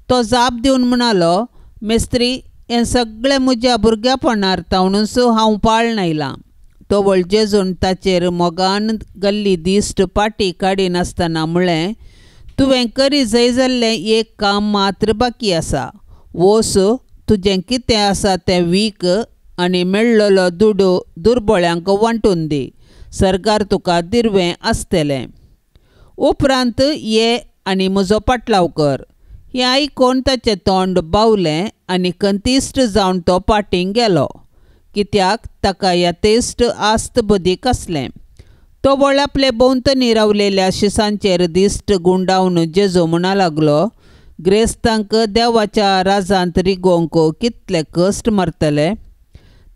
तो जाप दिवन म्हणालो, मेस्त्री हें सगळें म्हज्या भुरग्यापणार तावनूच हांव पाळन आयलां। तवळ जेजून ताचेर मोगान गल्ली दिश्ट पाटी काडिनासतना म्हळें, तुवें करी जय जाल्लें एक काम मात्र बाकी आसा. वोस तुजें कितें आसा तें वीक आनी मेळ्ळलो दुडू दुर्बळ्यांक वांटून दी. सरकार तुका दिरवें आसतलें. उपरांत ये आनी म्हजो पाटलाव कर. हें आयकून ताचें तोंड बावलें आनी कंतिश्ट जावन तो पाटींग गेलो, कित्याक ताका यथेश्ट आस्त बदीक आसलें. तो वळ आपले भोंवतणी रावलेल्या शिसांचेर दिश्ट गुंडावन जेजू म्हणा लागलो, ग्रेस्तांक देवाच्या राजांत रिगोवंक कितले कश्ट मारतले.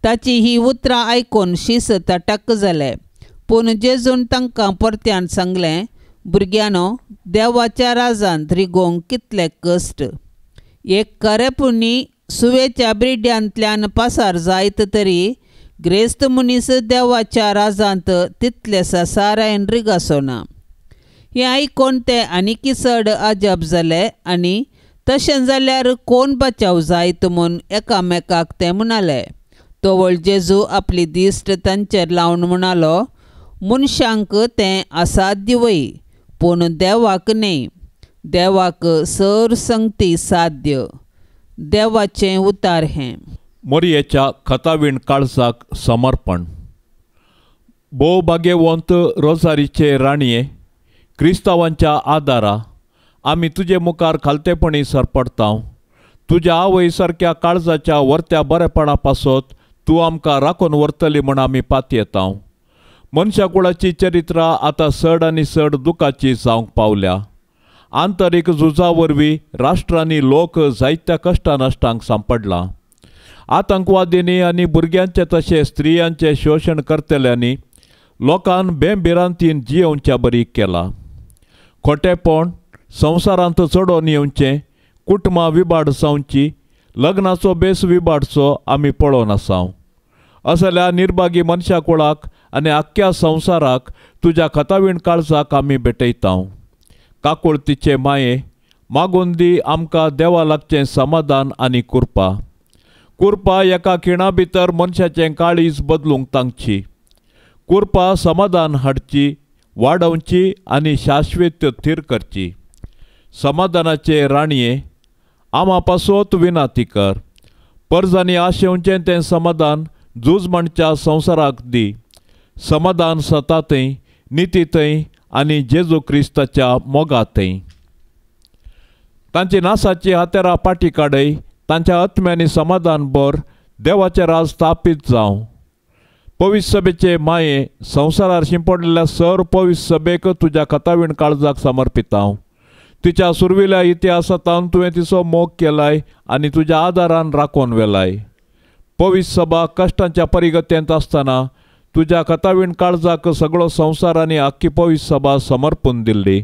ताची ही उतरां आयकून शीस तटक जाले. पूण जेजून तांकां परत्यान सांगलें, भुरग्यांनो, देवाच्या राजांत रिगोवंक कितले कश्ट. एक खरेपणी सुवेच्या ब्रिड्यांतल्यान पासार जायत तरी ग्रेस्त मनीस देवाच्या राजांत तितले ससारायन रिगासोना. हें आयकून ते आनीकी चड अजाप जाले आनी तशें जाल्यार कोण बचाव जायत म्हूण एकामेकाक ते म्हणाले. तवळ जेजू आपली दिश्ट तांचेर लावन म्हणालो, मनशांक तें असाध्य वय, पूण देवाक न्हय. देवाक सर संगती साध्य. देवाचें उतार हें. मोरयेच्या खतावीण काळजाक समर्पण. भोव भाग्यवंत रोजारीचे राणये, क्रिस्तांवांच्या आदारा आमी तुजे मुखार खालतेपणी सरपडता. तुज्या आवय सारक्या काळजाच्या वर्त्या बरेपणा पासत तूं आमकां राखून व्हरतली म्हूण आमी पातयेता. मनशाकुळाची चरित्रां आतां चड आनी चड दुखाची जावंक पावल्या. आंतरीक झुजा वरवीं राष्ट्रांनी लोक जायत्या कश्टा नश्टांक सांपडला. आतंकवादींनी आनी भुरग्यांचे तशें स्त्रियांचें शोशण करतल्यांनी लोकान बेभिरांतीन जियेवच्या बरी केला. खोटेपण संवसारांत चडोवन येवचें, कुटुंबां विबाड जावची, लग्नाचो बेस विबाडचो आमी पळोवन आसा. असल्या निर्भागी मनशा कुळाक आनी आख्ख्या संवसाराक तुज्या खतावीण काळजाक आमी भेटयता. काकुळतीचे माये मागून दी आमकां देवा लागचें समाधान आनी कृपा. कृपा एका खिणा भितर मनशाचें काळीज बदलूंक तांगची. कृपा समाधान हाडची, वाडोवची आनी शाश्वत थीर करची. समाधानाचे राणये आमा पासत विनाती कर. परजांनी आशेवचें तें समाधान झूज मांडच्या संवसाराक दी. समाधान सतातय, नितीतय आनी जेजू क्रिस्ताच्या मोगातय. तांची नासाची हातेरां पाटी काडय, तांच्या आत्म्यांनी समाधान भर, देवाचें राज स्थापीत जावं. पवित्र सभेचे माये संवसारार शिंपडलेल्या सर पवित्र सभेक तुज्या खतावीण काळजाक समर्पिता. तिच्या सुरविल्या इतिहासांत तुवें तिचो मोग केलाय आनी तुज्या आदारान राखून व्हेलाय. पवित्र सभा कश्टांच्या परिगतेंत आसतना तुज्या खतावीण काळजाक सगळो संवसार आनी आख्खी पवित्र सभा समर्पून दिल्ली.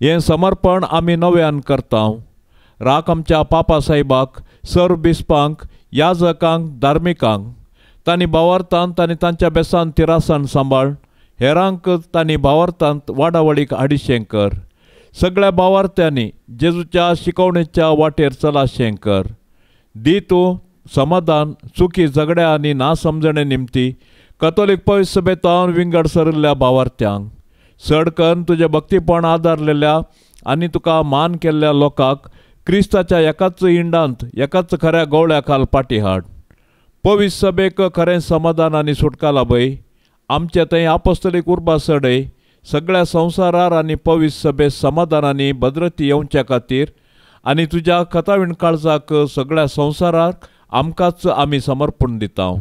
हें समर्पण आमी नव्यान करता. राख आमच्या पापा साहेबाक, सर्व बिस्पांक, याजकांक, धार्मिकांक. तांणी भावार्थांत आनी तांच्या बेसान तिरासान सांबाळ. हेरांक तांणी भावार्थांत वाडावळीक हाडिशें कर. सगळ्या भावार्थ्यांनी जेजूच्या शिकवणेच्या वाटेर चलाशें कर. दी तूं समाधान चुकी झगड्या आनी नासमजणे निमती कथोलीक पवित्र सभेंत विंगड सरिल्ल्या भावार्थ्यांक चड करून तुजें भक्तीपण आदारलेल्या आनी तुका मान केल्ल्या लोकांक क्रिस्ताच्या एकाच इंडांत एकाच खऱ्या गवळ्या खाल पाटी हाड. पवित्र सभेक खरें समाधान आनी सुटका लाभय. आमचे थंय आपोस्तलीक उर्बा सडय. सगळ्या संवसारार आनी पवित्र सभे समाधानांनी भद्रती येवच्या खातीर आनी तुज्या खतावीण काळजाक सगळ्या संवसाराक आमकांच आमी समर्पण दिता.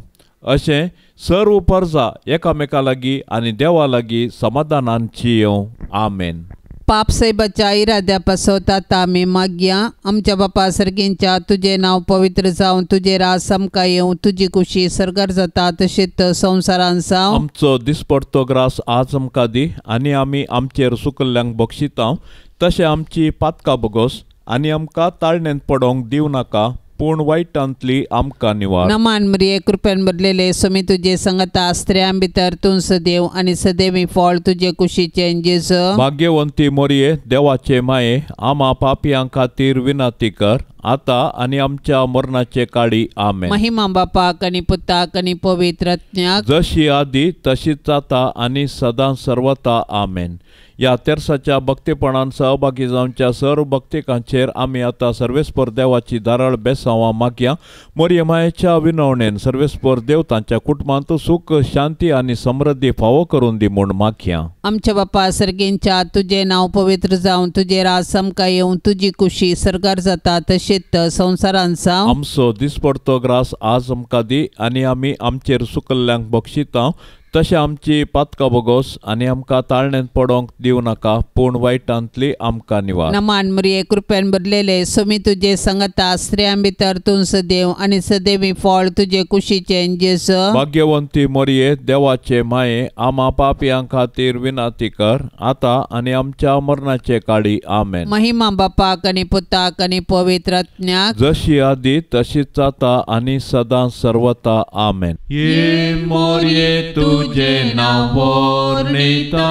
अशें सर्व परजा एकामेका लागीं आनी देवा लागीं समाधानान जियेवं. आमेन. पाप साहेबाच्या इराद्या पासत आतां आमी मागया. आमच्या बापा सर्गींच्या तुजें नांव पवित्र जावं, तुजें राज आमकां येवं, तुजी कुशी सर्गार जाता तशीच संवसारान जावं. आमचो दिसपडतो ग्रास आज आमकां दी आनी आमी आमचेर सुकल्ल्यांक बक्षिता तशें आमची पातकां बोगोस आनी आमकां ताळणेंत पडोवंक दिवं नाका, पूण वायटांतली आमकां निवार. नमान मरिये, कृपेन भरलेले, स्वामी तुजे संगता, स्त्रियां भितर तूं सदैव आनी सदैवी फळ तुजे कुशीचें जेजू. भाग्यवंती मोरये, देवाचे माये, आमा पापयां खातीर विनंती कर आतां आनी आमच्या मरणाचे काळी. आमेन. महिमा बापाक आनी पुताक आनी पवित्र आत्म्याक, जशी आदी तशीच जाता आनी सदां सर्वता. आमेन. ह्या तेर्साच्या भक्तीपणान सहभागी जावच्या सर्व भक्तिकांचेर आमी आतां सर्वेस्पर देवाची धाराळ बेसांवां मागया. मोरये मायेच्या विनवणेन सर्वेस्पर देव तांच्या कुटुंबांत सुख शांती आनी समृद्धी फावो करून दी म्हूण मागया. आमच्या बापा सर्गींच्या तुजें नांव पवित्र जावं, तुजें राज आमकां येवं, तुजी कुशी सरकार जाता तशेंच संवसारांत जावं. आमचो दिसपडतो ग्रास आज आमकां दी आनी आमी आमचेर सुकल्ल्यांक बक्षिता तशें आमची पातकां बोगोस आनी आमकां ताळण्यांत पडोंक दिवं नाका, पूण वायटांतली आमकां निवार. नमान मरिये कृपेन भरलेले सोमी तुजे संगता, स्त्रियां भितर तूं सदैव आनी सदैवी फळ तुजे कुशीचें जेजू. भाग्यवंती मरिये देवाचे माये आमा पापयां खातीर विनंती कर आतां आनी आमच्या मरणाचे काळी. आमेन. महिमा बापाक आनी पुताक आनी पवित्र आत्म्याक, जशी आदी तशीच आतां आनी सदां सर्वता. आमेन. ये मोरये तुझे नांव वर्णिता,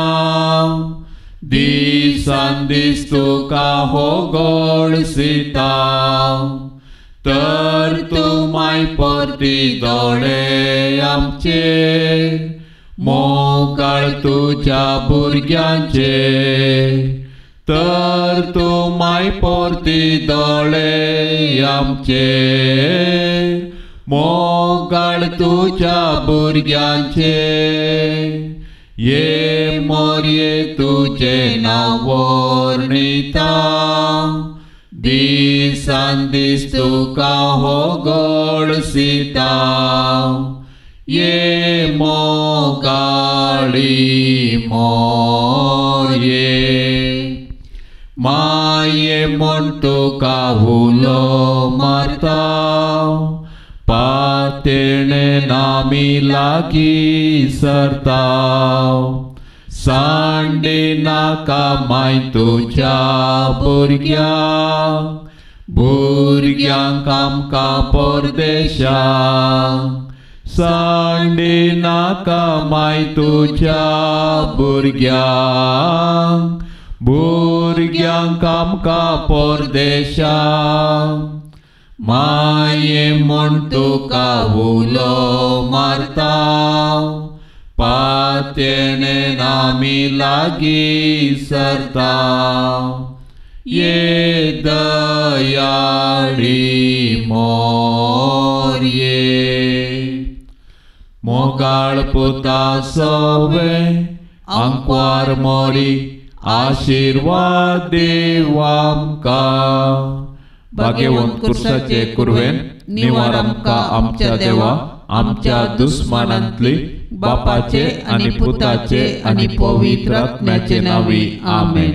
दिसान दीस तुका हो गोडसिता, तर तूं माय परती दोळे आमचे मोगाळ तुज्या भुरग्यांचे, तर तूं माय परती दोळे आमचे मोगाळ तुज्या भुरग्यांचे. ये मोरये तुजें नांव वर्णिता, दिसान दीस तुका हो गोडसिता, ये मोगाळी मोरये. माये म्हूण तुका उलो मारता, पातेणे नामी लागीं सरता, सांडे नाका माय तुज्या भुरग्यांक, भुरग्यांक आमकां परदेशाक, सांडे नाका माय तुज्या भुरग्यांक, भुरग्यांक आमकां परदेशाक. माये म्हूण तुका उलो मारता, पातेणे आमी लागीं सरता, ये दयाळी मोरये. मोगाळ पुता सवे आंकवार मोरी आशिर्वाद देव आमकां. भाग्यवंत कुर्साचे कुरवेन निवार आमकां आमच्या देवा आमच्या दुस्मानांतली, बापाचे आनी पुताचे आनी पवित्र आत्म्याचे नांवी. आमेन.